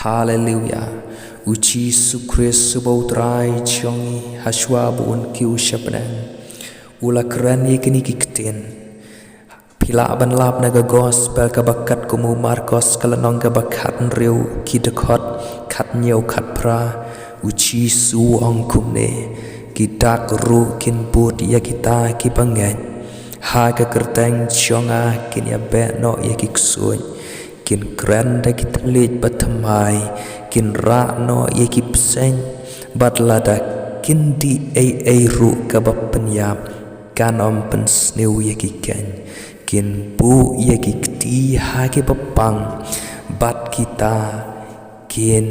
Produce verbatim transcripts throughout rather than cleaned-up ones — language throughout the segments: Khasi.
Haleluya. U Jisu Khrist uba u Trai jong ngi, hashwa ba un kiew sha bneng, u la kren ïa kine ki ktien. Phi lah ban lap na ka gospel kaba katkum u Markos, ka lynnong kaba khathynriew, ki dkhot khathynñiew khatphra. U Jisu u ong kumne: Ki dak ruh kin bud ïa kita kiba ngeit. Ha ka kyrteng jong nga kin ïabeh noh ïa ki ksuid. Kin kren da ki thylliej bathymmai, kin rah noh ïa ki bseiñ, bad lada kin dih ei ei ruh kaba pynïap, kan ym pynsniew ïa ki keiñ. Kin buh ïa ki kti ha kiba pang, bad kita kin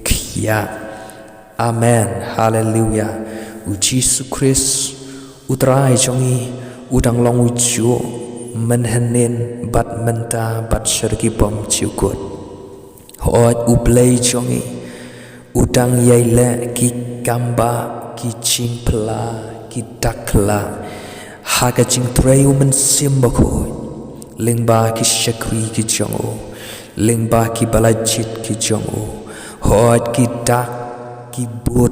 khiah. Amen. Haleluya. U Jisu Khrist u Trai jong ngi u dang long u juh, mynhynnin bad mynta bad sha ki bymjukut. Hooid, U Blei jong ngi u dang ïai leh ki kambah, ki jingphylla, ki dak khlad ha ka jingtrei u Mynsiem Bakhuid, lyngba ki shakri ki jong u, lyngba kiba la jied ki jong u. Hooid, ki dak ki bud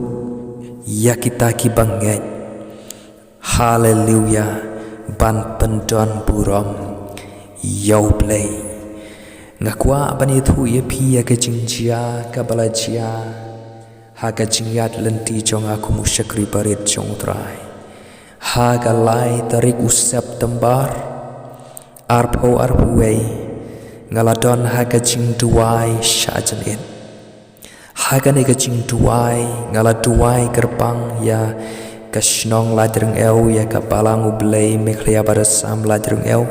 ïa kita kiba ngeit. Haleluya. Ban pyndonburom ïa U Blei. Nga kwah ban ïathuh ïa phi ïa ka jingjia kaba la jia ha ka jingïaid lynti jong nga kum u shakri barit jong U Trai. Ha ka lai tarik u September arphew arphew wei, nga la don ha ka jingduwai shajnit. Ha kane ka jingduwai nga la duwai kyrpang ïa ka shnong Laitryngeu, ïa ka Balang U Blei Meghalaya bad Assam Laitryngeu.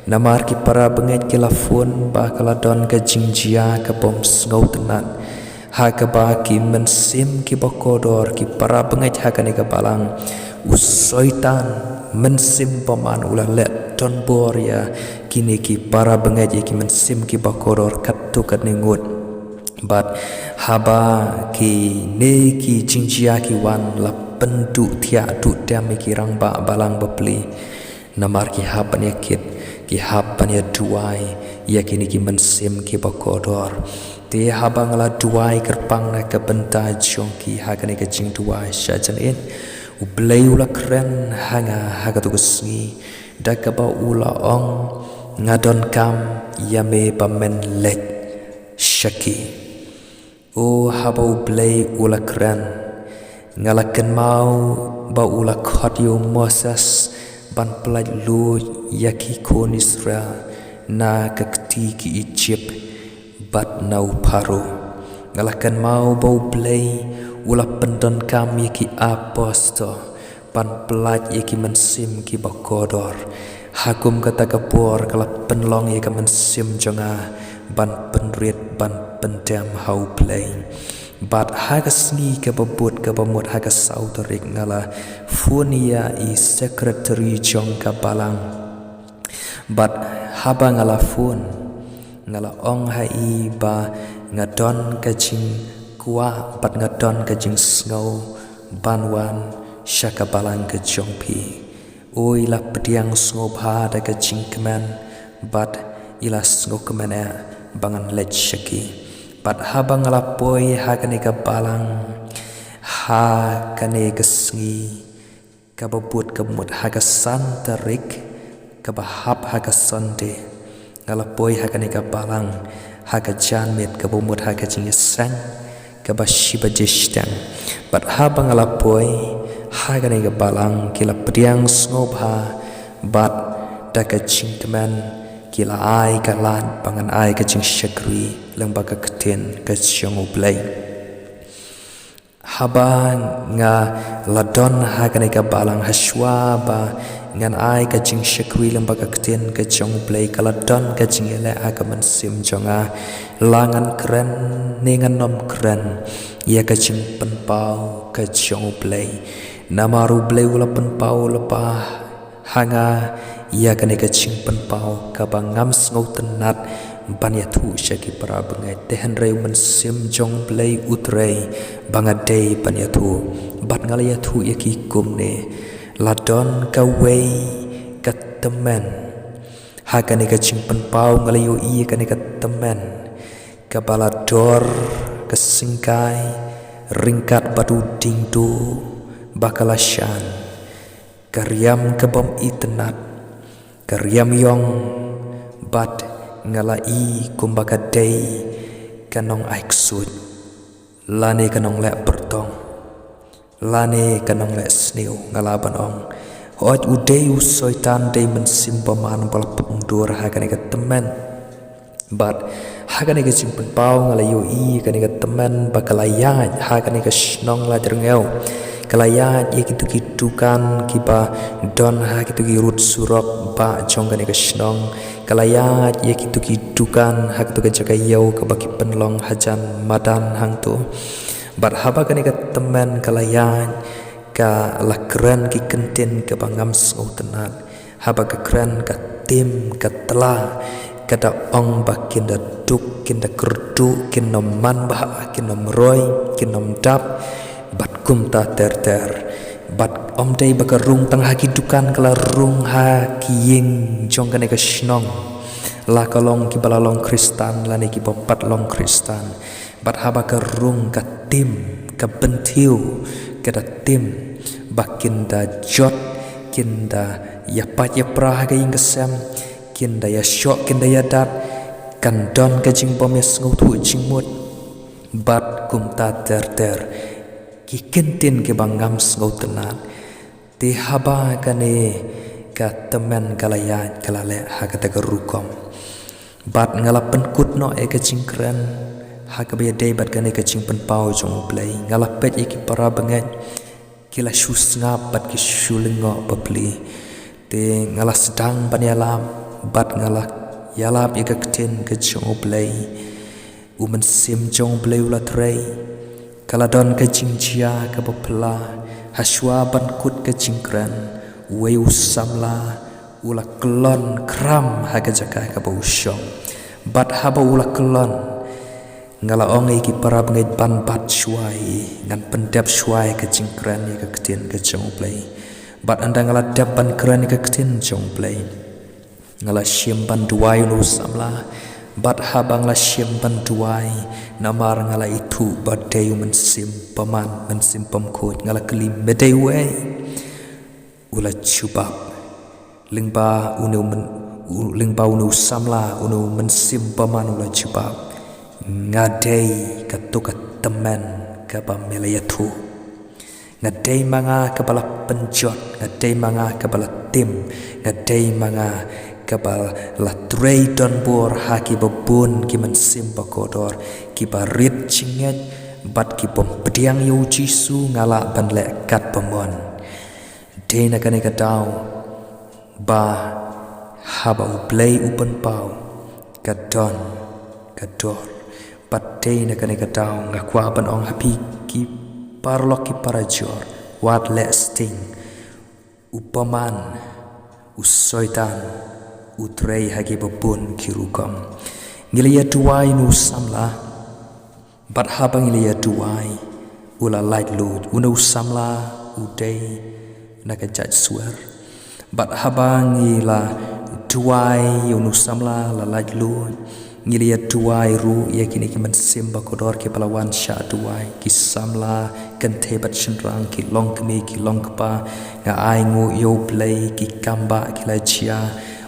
Namar ki para bangeit ki la phone ba ka la don ka jingjia ka bym sngewtynnat, ha kaba ki mynsiem kiba kordor, ki para bangeit ha kane ka balang, u Soitan, mynsiem bymman, u la leh donbor ïa kine ki para bangeit, ïa ki mynsiem kiba kordor katto katne ngut. Bad haba kine ki jingjia ki wan, la pynduh thiah duh dem ïa ki rangbah balang bapli. Namar ki hap ban ïakit, ki hap ban ïaduwai ïa kine ki mynsiem kiba kordor. Te haba nga la duwai kyrpang na ka bynta jong ki ha kane ka jingduwai shajnit, U Blei u la kren ha nga ha kato ka sngi, da kaba u la ong: Nga donkam ïa me ba men leit sha ki. O, haba U Blei u la kren, nga la kynmaw ba u la khot ïa u Moses ban pyllait luid ïa ki khun Israel na ka kti ki Ijipt bad na u Pharaoh. Nga la kynmaw ba U Blei u la pyndonkam ïa ki apostol ban pyllait ïa ki mynsiem kiba kordor. Ha kum kata ka por ka la pynlong ïa ka mynsiem jong nga ban pynrit ban pyndem ha U Blei. Bad ha ka sngi kaba bud kaba mut, ha ka saw tarik, nga la phone ïa i secretary jong ka balang. Bad haba nga la phone, nga la ong ha i ba nga don ka jingkwah bad nga don ka jingsngew ban wan sha ka balang ka jong phi. O, i la pdiang sngewbha da ka jingkmen, bad i la sngewkmen eh ba ngan leit sha ki. Bad haba nga la poi ha kane ka balang ha kane ka sngi kaba bud kaba mut, ha ka san tarik kaba hap ha ka Sunday, nga la poi ha kane ka balang ha ka janmiet kaba mut, ha ka jingïaseng kaba shi baje shiteng. Bad haba nga la poi ha kane ka balang, ki la pdiang sngewbha bad da ka jingkmen ki la ai ka lad ba ngan ai ka jingshakri lyngba ka ktien ka jong U Blei. Haba nga la don ha kane ka balang, hashwa ba ngan ai ka jingshakri lyngba ka ktien ka jong U Blei, ka la don ka jingïaleh ha ka mynsiem jong nga, la ngan kren ne ngan nym kren ïa ka jingpynpaw ka jong U Blei. Namar U Blei u la pynpaw lypa ha nga ïa kane ka jingpynpaw kaba ngam sngewtynnat ban ïathuh sha ki para bangeit. Te hynrei u Mynsiem jong U Blei u trei ba nga dei ban ïathuh. Bad nga la ïathuh ïa ki kumne: La don kawei ka tymmen. Ha kane ka jingpynpaw nga la ïohi ïa kane ka tymmen kaba la dor ka syngkai ryngkat bad u diengduh ba ka la shan, ka riam ka bym itynnad, ka riam ïong, bad nga la i kumba ka dei ka nongaiksuid lane ka nongleh byrtong lane ka nongleh sniew. Nga lah ban ong, hooid, u dei u Soitan, dei u mynsiem bymman ba la pung dur ha kane ka tymmen. Bad ha kane ka jingpynpaw nga la ïohi kane ka tymmen ba ka la ïaid ha kane ka shnong Laitryngew, ka la ïaid ïa kito ki dukan kiba don ha kito ki rud surok ba jong kane ka shnong, ka la ïaid ïa kito ki dukan ha kito ka jaka ïew kaba ki pynlong hajan madan hangto. Bad haba kane ka tymmen ka la ïaid, ka la kren ki kyntien kaba ngam sngewtynnad. Haba ka kren, ka tim, ka tla, ka da ong ba kin da duk, kin da kyrduh, kin ym man bha, kin ym roi, kin ym dap, bad kumta ter ter. Bad ym dei ba ka rung tang ha ki dukan, ka la rung ha ki ïing jong kane ka shnong, la ka long kiba la long Khristan lane kiba ym pat long Khristan. Bad haba ka rung, ka tim, ka bynthiew, ka da tim ba kin da jot, kin da ïapait ïapra ha ka ïing ka sem, kin da ïashoh, kin da ïadat, kan don ka jingbym ïasngewthuh jingmut, bad kumta ter ter, ki kyntien kiba ngam sngewtynnad. Te haba kane ka tymmen ka la ïaid, ka la leh ha kata ka rukom. Bad nga la pynkut noh ïa ka jingkren ha kaba ïadei bad kane ka jingpynpaw jong U Blei. Nga la peit ïa ki para bangeit, ki la shu sngap bad ki shu lyngngoh bapli. Te nga la sdang ban ïalap, bad nga la ïalap ïa ka ktien ka jong U Blei. U Mynsiem jong U Blei u la trei. Ka la don ka jingjia kaba phylla, hashwa ban kut ka jingkren, uwei u samla u la kyllon khram ha ka jaka kaba u shong. Bad haba u la kyllon, nga la ong ïa ki para bangeit ban bat shuwa hi, ngan pyndep shuwa ïa ka jingkren ïa ka ktien ka jong U Blei. Bad ynda nga la dep ban kren ïa ka ktien jong U Blei, nga la shim ban duwai ïa u samla. Bad haba nga la shim ban duwai, namar nga la ithuh ba dei u mynsiem bymman, mynsiem bymkhuid, nga la kylli, me dei uei? U la jubab. Lyngba une u myn-, u, lyngba une u samla, une u mynsiem bymman u la jubab, nga dei kato ka tymmen kaba me la ïathuh. Nga dei ma nga kaba la pynjot, nga dei ma nga kaba la tim, nga dei ma nga kaba la trei donbor ha kiba bun ki mynsiem bakordor, kiba rit jingngeit, bad ki bym pdiang ïa u Jisu, nga lah ban leh katba mon. Dei na kane ka daw ba haba U Blei u pynpaw, ka don ka dor. Bad dei na kane ka daw nga kwah ban ong ha phi ki paralok ki parajor, wat leh sting. U bymman, u Soitan, u trei ha kiba bun ki rukom. Ngi la ïa duwai ïa une u samla. Bad haba ngi la ïa duwai, u la laitluid. Une u samla u dei na ka jait Swer. Bad haba ngi la duwai ïa une u samla, la laitluid. Ngi la ïa duwai ruh ïa kine ki mynsiem bakordor kiba la wan shah duwai, ki samla kynthei bad shynrang, ki longkmie, ki longkpa. Nga ainguh ïa U Blei, ki kambah ki la jia,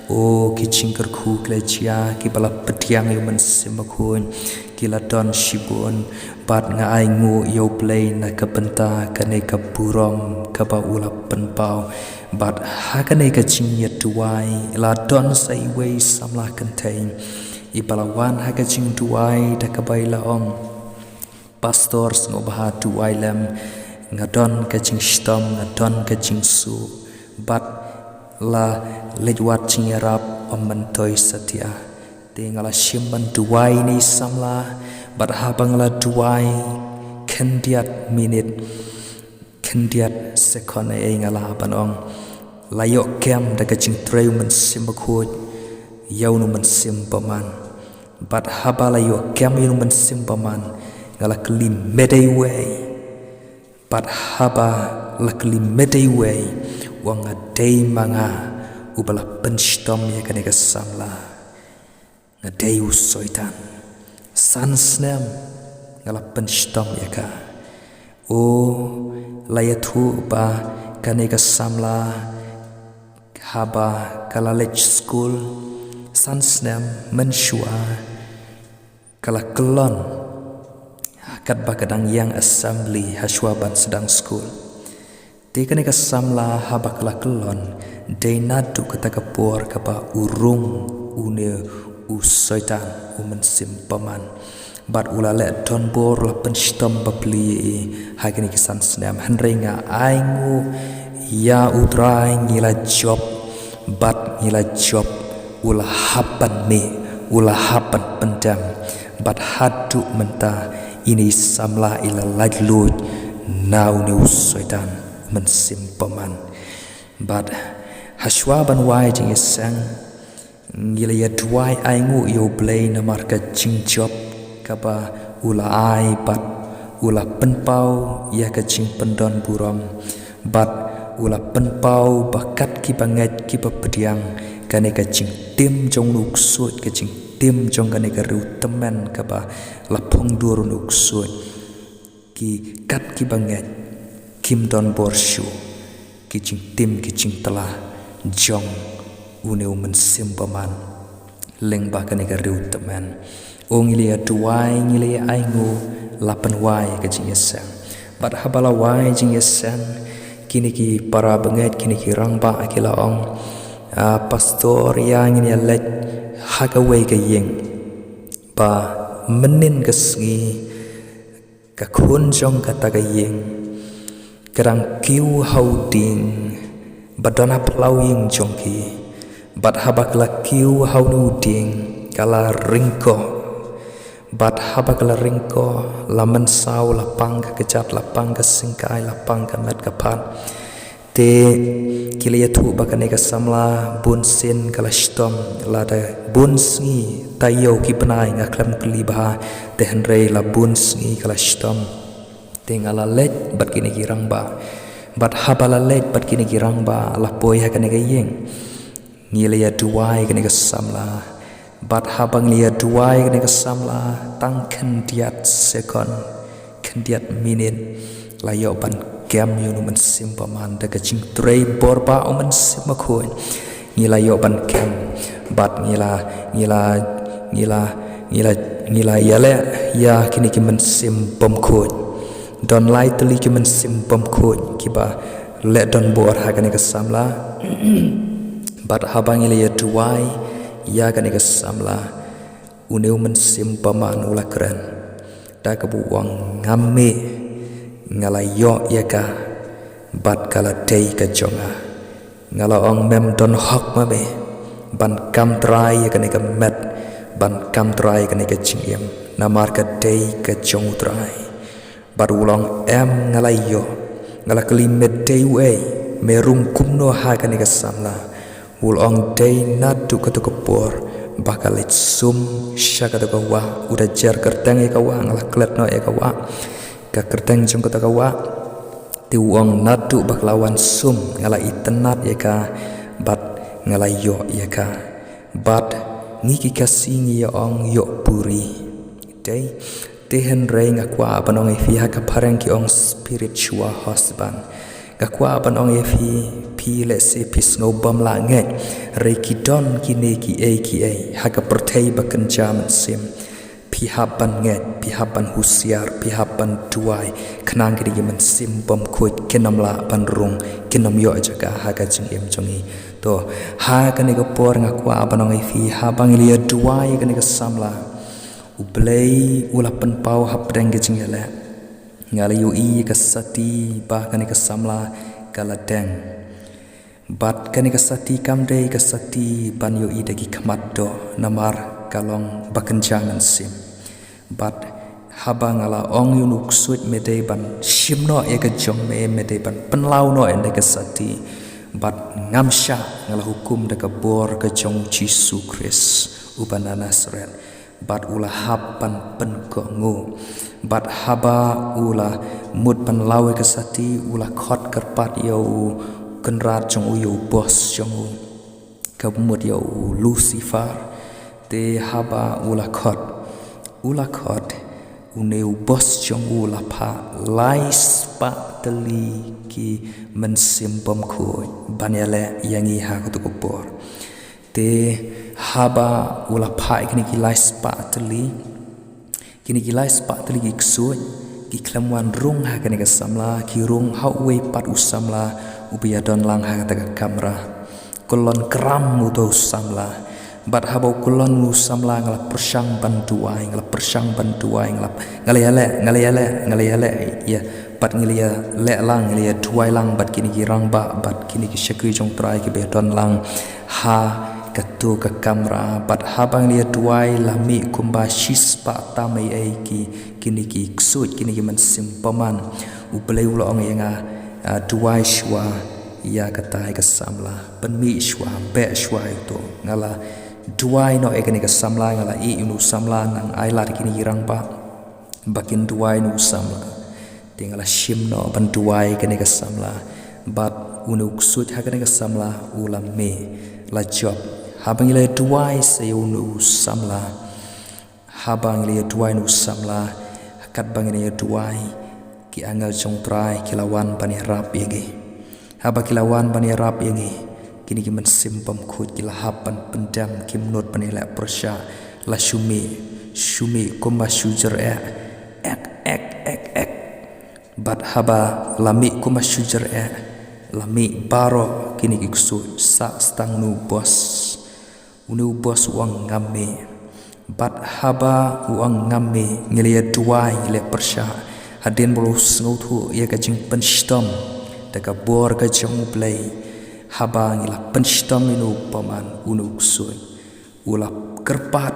o, ki jingkyrkhu ki la jia, kiba la pdiang ïa u Mynsiem Bakhuid, ki la don shibun. Bad nga ainguh ïa U Blei na ka bynta kane ka burom kaba u la pynpaw. Bad ha kane ka jingïaduwai la don sa iwei i samla kynthei iba la wan ha ka jingduwai da kaba i la ong, Pastor, sngewbha duwai lem, nga don ka jingshitom, nga don ka jingsuk. Bad la leit wad jingïarap, ym myntoi satia. Te nga la shim ban duwai ïa ine i samla, bad haba nga la duwai khyndiat minit, khyndiat sekon, eh, nga lah ban ong la ïoh kem da ka jingtrei u Mynsiem Bakhuid ïa une u mynsiem bymman. Bad haba la ïoh kem ïa une u mynsiem bymman, nga la kylli, me dei uei? Bad haba la kylli, me dei uei? U ong, nga dei ma nga uba la pynshitom ïa kane ka samla. Nga dei u Soitan. San snem nga la pynshitom ïa ka. O, la ïathuh ba kane ka samla haba ka la leit skul san snem mynshuwa ka la kyllon katba ka dang ïeng assembly hashwa ban sdang skul. Te kane ka samla haba ka la kyllon dei naduh kata ka por kaba u rung une u soitan u mynsiem bymman. Bad u la leh donbor, la pynshitom bapli ïa i ha kine ki san snem. Hynrei nga ainguh ïa U Trai, ngi la jop bad ngi la jop, u la hap ban mih, u la hap ban pyndem. Bad haduh mynta ine i samla i la laitluid na une u soitan mynsiem bymman. Bad hashwa ban wai jingïaseng, ngi la ïa duwai ainguh ïa U Blei namar ka jingjop kaba u la ai bad u la pynpaw ïa ka jingpyndon burom. Bad u la pynpaw ba kat kiba ngeit kiba pdiang, kane ka jingtim jong une u ksuid, ka jingtim jong kane ka riewtymmen kaba la phongdur une u ksuid, ki kat kiba ngeit kim donbor shuh ki jingtim ki jingtla jong une u mynsiem bymman lyngba kane ka riewtymmen. O, ngi la ïa duwai, ngi la ïa ainguh, la pynwai ka jingïaseng. Bad haba la wai jingïaseng, kine ki para bangeit, kine ki rangbah ki la ong, "Ah, pastor, ïa ngin ïa leit ha kawei ka ïing ba mynnin ka sngi ka khun jong kata ka ïing ka dang kiew ha u dieng ba don ha phyllaw ïing jong ki. Bad haba ka la kiew ha une u dieng ka la ryngkoh. Bad haba ka la ryngkoh, la mynsaw, la pang ka kjat, la pang ka syngkai, la pang ka met ka phad." Te ki la ïathuh ba kane ka samla bun sien ka la shitom, lada bun sngi, taïew ki bnai nga khlem kylli bha, te hynrei la bun sngi ka la shitom. Te nga la leit bad kine ki rangbah. Bad haba la leit bad kine ki rangbah, la poi ha kane ka ïing. Ngi la ïa duwai kane ka samla. Bad haba ngi la ïa duwai kane ka samla, tang khyndiat sekon, khyndiat minit, la ïoh ban kem ïa une u mynsiem bymman da ka jingtrei bor ba u Mynsiem Bakhuid. Ngi la ïoh ban kem, bad ngi la, ngi la, ngi la, ngi la, ngi la ïaleh ïa kine ki mynsiem bymkhuid. Don lai tylli ki mynsiem bymkhuid kiba leh donbor ha kane ka samla. Bad haba ngi la ïa duwai ïa kane ka samla, une u mynsiem bymman u la kren da kaba u ong, "Ngam mih, nga la ïoh ïa ka, bad ka la dei ka jong nga. Nga la ong, mem don hok ma me ban kam trai ïa kane ka met, ban kam trai ïa kane ka jingim, namar ka dei ka jong U Trai." Bad u la ong, "Em, nga la ïoh, nga la kylli me dei uei, me rung kumno ha kane ka samla." U la ong, "Dei naduh kato ka por ba ka leit sum sha kato ka wah, u da jer kyrteng ïa ka wah, nga la klet noh ïa ka wah, ka kyrteng jong kato ka wah." Te u ong, "Naduh ba ka la wan sum nga la itynnad ïa ka, bad nga la ïoh ïa ka. Bad ngi ki Khasi ngi ïa ong ïoh puri." Dei, te hynrei nga kwah ban ong ïa phi, ha ka phareng ki ong spiritual husband. Nga kwah ban ong ïa phi, phi lehse phi sngew bym lah ngeit, hynrei ki don kine kiei kiei ha ka pyrthei ba kynja mynsiem. Phi hap ban ngeit, phi hap ban husiar, phi hap ban duwai, khnang kine ki mynsiem bymkhuid kin ym lah ban rung, kin ym ïoh jaka ha ka jingim jong ngi. To, ha kane ka por nga kwah ban ong ïa phi, haba ngi la ïa duwai ïa kane ka samla, U Blei u la pynpaw hapdeng ka jingïaleh. Nga la ïohi ïa ka sati ba kane ka samla ka la deng. Bad kane ka sati kam dei ka sati ban ïohi da ki khmat doh, namar ka long ba kynja mynsiem. Bad haba nga la ong ïa une u ksuid, "Me dei ban shim noh ïa ka jong me, me dei ban pynlaw noh ïa ka sati." Bad ngam shah, nga la hukum da ka bor ka jong U Jisu Khrist uba na Nasareth. Bad u la hap ban pynkohnguh. Bad haba u la mut ban law ïa ka sati, u la khot kyrpad ïa u kynrad jong u, ïa u boss jong u, kaba mut ïa u Lucifer. Te haba u la khot, U la khot, une u boss jong u la phah lai spah tylli ki mynsiem bymkhuid ban ïaleh ïa ngi ha kato ka por. Te haba u la phah ïa kine ki lai spah tylli, kine ki lai spah tylli ki ksuid ki khlem wan rung ha kane ka samla, ki rung ha uwei pat u samla uba ïadon lang ha kata ka kamra. Kyllon kram uto u samla. Bad haba u kyllon u samla, nga la pyrshang ban duwai, nga la pyrshang ban duwai, nga la, nga la ïaleh, nga la ïaleh, nga la ïaleh ïa. Bad ngi la ïaleh lang, ngi la ïaduwai lang bad kine ki rangbah bad kine ki shakri jong U Trai kiba ïadon lang ha kato ka kamra. Bad haba ngi la ïaduwai, la mih kumba shispah tam eiei ki, kine ki ksuid, kine ki mynsiem bymman. U Blei u la ong ïa nga, ah, duwai shuwa ïa katai ka samla. Pynmih shuwa, beh shuwa ïa uto. Nga la duwai noh ïa kane ka samla, nga la ïeh ïa une u samla, nang ailad ïa kine ki rangbah ba kin duwai ïa une u samla. Te nga la shim noh ban duwai ïa kane ka samla. Bad une u ksuid ha kane ka samla u la mih, la jop. Haba ngi la duwai sa ïa une u samla, haba ngi la ïaduwai ïa une u samla, katba ngi la ïaduwai, ki angel jong U Trai ki la wan ban ïarap ïa ngi. Haba ki la wan ban ïarap ïa ngi, kine ki mynsiem bymkhuid ki la hap ban pyndem, kim nud ban ïaleh pyrshah. La shu mih, shu mih kumba shu jyreh. Ek, ek, ek, ek. Bad haba la mih kumba shu jyreh, la mih baroh kine ki ksuid, sah tang une u boss. Une u boss u ong ngam mih. Bad haba u ong ngam mih, ngi la ïaduwai, ngi la ïapyrshah. Hadien ba u la sngewthuh ïa ka jingpynshitom da ka bor ka jong U Blei. Haba ngi la pynshitom ïa une u bymman, une u ksuid, u la kyrpad,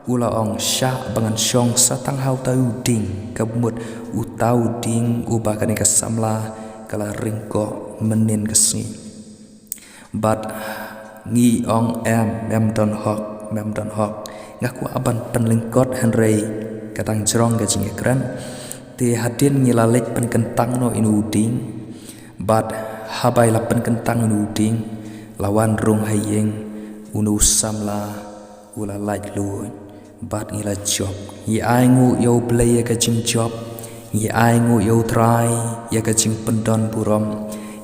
u la ong, shah ba ngan shong sa tang ha utai u dieng, kaba mut utai u dieng uba kane ka samla ka la ring koh mynnin ka sngi. Bad ngi ong, em, mem don hok, mem don hok. Nga kwah ban pynlyngkot hynrei ka dang jrong ka jingïakren. Te hadien ngi la leit pynkyntang noh ïa une u dieng. Bad haba la pynkyntang ïa une u dieng, la wan rung ha ïing, une u samla u la lait luid. Bad ngi la jop. Ngi ainguh ïa U Blei ïa ka jingjop. Ngi ainguh ïa U Trai ïa ka jingpyndonburom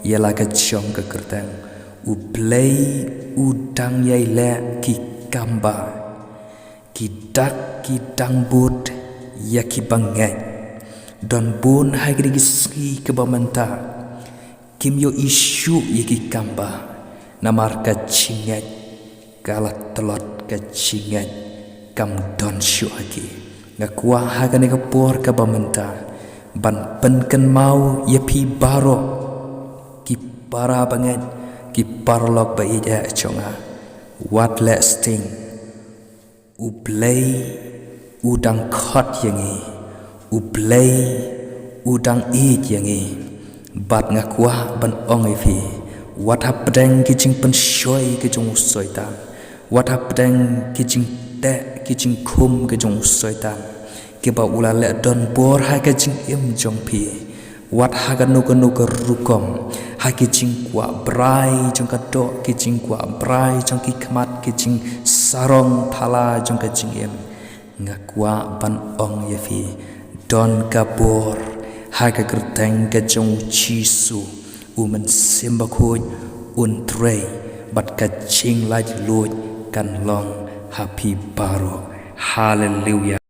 ïa la ka jong ka kyrteng. U Blei u dang ïai leh ki kam ba, ki dak ki dang bud ïa ki bangeit. Don bun ha kine ki sngi kiba mynta kim ïohi shuh ïa ki kam ba, namar ka jingngeit ka la tlot, ka jingngeit kam don shuh ha ki. Nga kwah ha kane ka por kaba mynta ban pynkynmaw ïa phi baroh, ki para bangeit, ki paralok ba ïeit jong nga. Wat leh sting. U Blei u dang khot ïa ngi. U Blei u dang ïeit ïa ngi. Bad nga kwah ban ong ïa phi, wat hapdeng ki jingpynshoi ki jong u Soitan, wat hapdeng ki jingteh ki jingkhum ki jong u Soitan, kiba u la leh donbor ha ka jingim jong phi. Wat ha kano kano ka rukom, ha ki jingkwah brai jong ka doh, ki jingkwah brai jong ki khmat, ki jingsarong thala jong ka jingim. Nga kwah ban ong ïa phi, don ka bor ha ka kyrteng ka jong U Jisu, U Mynsiem Bakhuid un trei, bad ka jinglaitluid kan long ha phi baroh. Haleluia.